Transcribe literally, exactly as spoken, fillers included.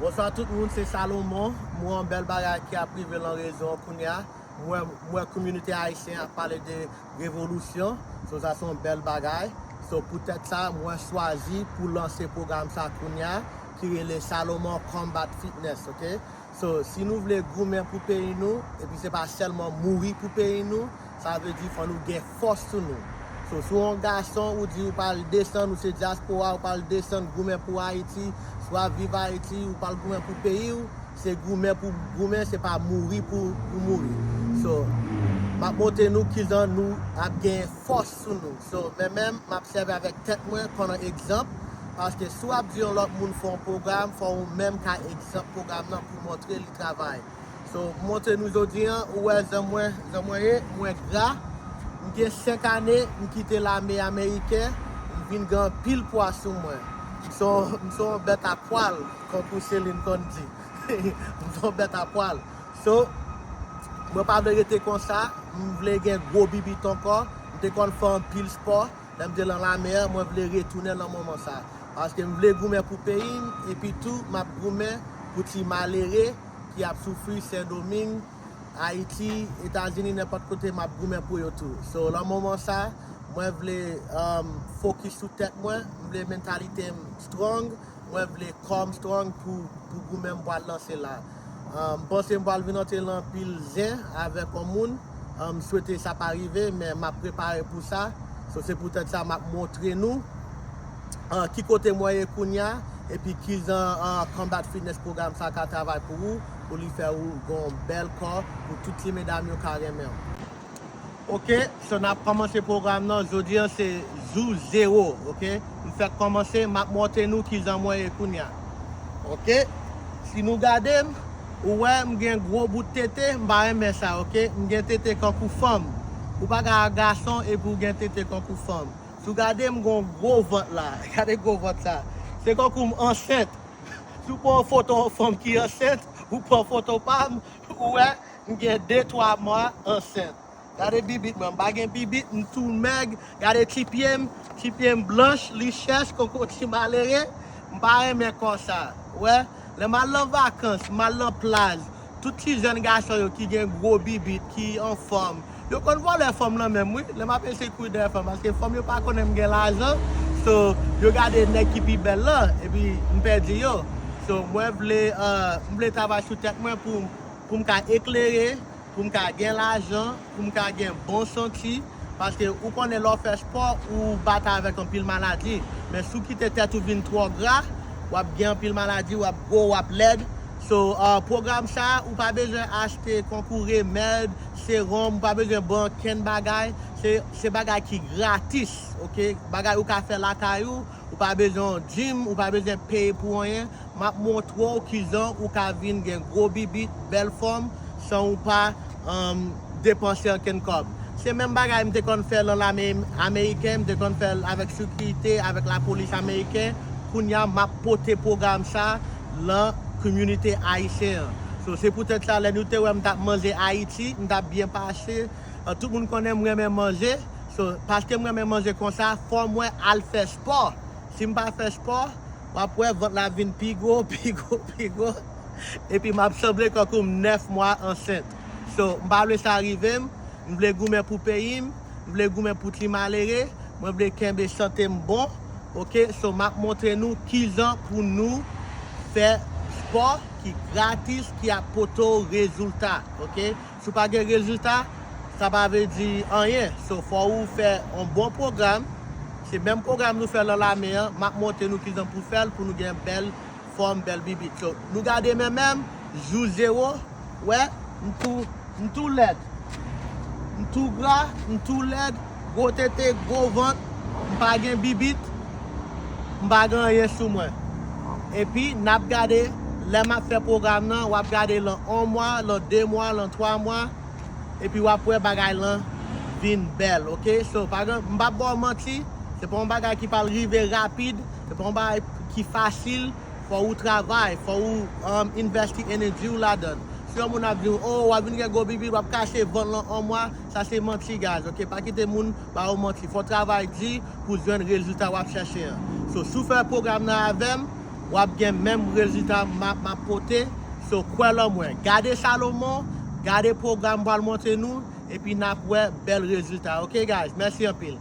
Bonswa tout moun, se Salomon. M wè yon bèl bagay ki ap rive lan rezo an kounye a. M wè, m wè kominote ayisyen ap pale de revolisyon. So, sa se yon bèl bagay. So, poutèt sa, mwen chwazi pou lanse pwogram sa kounye a, ki rele Salomon Combat Fitness, ok? So, si nou vle goumen pou peyi nou, epi se pa sèlman mouri pou peyi nou, sa vle di fò nou gen fòs sou nou. So, si w yon gason, ou di ou pral desann, ou se dyaspora, ou pral desann goumen pou Ayiti, si w ap viv Ayiti, ou pral goumen pou peyi w, se goumen pou goumen, se pa mouri pou, pou mouri. So, m ap montre nou kijan nou ap gen fòs sou nou. So, men menm, m ap sèvi avèk tèt mwen kòm egzanp, paske si w ap di yon lòt moun fè yon pwogram, fò ou menm ka egzanp pwogram nan pou montre li travay. So, m montre nou jodi an, ou wè jan mwen, jan mwen ye, mwen gra. M gen senk ane, m kite lame ameriken, m vin gen anpil pwa sou mwen. M se yon, m se yon bèt a pwal, tankou Celine konn di. M se yon bèt a pwal. So, mwen pa vle rete konsa, m vle gen gwo bibit ankò. M te konn fè anpil spò. Lè m te lan lame an, mwen vle retounen lan moman sa. Paske m vle goumen pou peyi m, epi tou, m ap goumen pou ti malere ki ap soufri Sendomeng, Ayiti, Etazini, nenpòt kote, m ap goumen pou yo tou. So, lan moman sa, mwen vle, um, fokis sou tèt mwen, m vle mentalite m strong, mwen vle kò m strong pou, pou goumen m pral lanse la. Um, m panse m pral vin antre lan pil zen avèk yon moun. Um, m swete sa pa rive, men m ap prepare pou sa. So, se poutèt sa m ap montre nou, uh, ki kote mwen ye kounye a, epi kijan, uh, Combat Fitness pwogram sa ka travay pou ou, pou li fè ou gen yon bèl kò, pou tout ti medam yo ka renmen w. Ok, so n ap kòmanse pwogram nan. Jodi an se jou zewo, ok? M fèk kòmanse, m ap montre nou kijan mwen ye kounye a. Ok? Si nou gade m, ou wè m gen gwo bout tete, m pa renmen sa, ok? M gen tete kankou fanm. Ou pa ka gason epi w gen tete kankou fanm. Si w gade m, gon gwo vant la. Gade gwo vant sa. Se kankou m ansent. Si w pran yon foto yon fanm ki ansent, ou pran foto pa m, ou wè, m gen de twa mwa ansent. Gade bibit mwen, m pa gen bibit, m tou mèg. Gade ti pye m, ti pye m blanch, li chèch, koko ti malere. M pa renmen kò sa. Wè, lè m al nan vakans, m al nan plaj, tout ti jèn gason yo ki gen gwo bibit, ki anfòm, yo konn vòlè fanm nan menm, wi. Lè m ap eseye kouri dèyè fanm, paske fanm yo pa konnen m gen lajan. So, yo gade nèg ki pi bèl lan, epi m pèdi yo. So, mwen vle, uh, m vle travay sou tèt mwen pou, pou m ka eklere, pou m ka gen lajan, pou m ka gen bon santi, paske ou konnen lè w fè spò, ou batay avèk anpil maladi. Men si w kite tèt ou vin twò gra, w ap gen anpil maladi, w ap gwo, w ap lèd. So, uh, pwogram sa, ou pa bezwen achte kankou remèd, sewòm, ou pa bezwen ban kenn bagay. Se, se bagay ki gratis, ok? Bagay ou ka fè lakay ou, ou pa bezwen yon dim, ou pa bezwen peye pou anyen. M ap montre w kijan ou ka vin gen gwo bibit, bèl fòm, san ou pa, um, depanse ankenn kòb. Se menm bagay m te konn fè lan lame ameriken, m te konn fè l avèk sekirite, avèk lapolis ameriken. Kounye a, m ap pote pwogram sa lan kominote ayisyen an. So, se poutèt sa, lè nou te wè m t ap manje Ayiti, m t ap byen pase. Uh, tout moun konnen m renmen manje. So, paske m renmen manje konsa, fò mwen al fè spò. Si m pa fè spò, w ap wè vant la vin pi gwo, pi gwo, pi gwo. Epi m ap sanble kankou m nèf mwa ansent. So, m pa vle sa rive m. M vle goumen pou peyi m. M vle goumen pou ti malere. Mwen vle kenbe sante m bon. Ok? So, m ap montre nou kijan pou nou fè spò ki gratis, ki ap pote w rezilta. Ok? Si w pa gen rezilta, sa pa vle di anyen. So, fò ou fè yon bon pwogram. Se menm pwogram nou fè lan lame an, m ap montre nou kijan pou fè l pou nou gen bèl fòm, bèl bibit. So, nou gade men menm, jou zewo, wè, m tou, m tou lèd. M tou gra, m tou lèd, gwo tete, gwo vant, m pa gen bibit, m pa gen anyen sou mwen. Epi, n ap gade, lè m ap fè pwogram nan, w ap gade lan yon mwa, lan de mwa, lan twa mwa, epi w ap wè bagay lan vin bèl, ok? So, pa gen, m p ap ba w manti, se pa yon bagay ki pral rive rapid, se pa yon bagay ki fasil, fò ou travay, fò ou, um, envesti enèji w ladan l. Si yon moun ap di w, oh, w ap vin gen gwo bibit, w ap kase vant lan yon mwa, sa se manti, guys, ok? Pa kite moun ba w manti. Fò w travay di pou jwenn rezilta w ap chèche an. So, si w fè pwogram nan avè m, w ap gen menm rezilta m ap pote. So, kwè lan mwen. Gade Salomon, gade pwogram m pral montre nou, epi n ap wè bèl rezilta. Ok, guys? Mèsi anpil.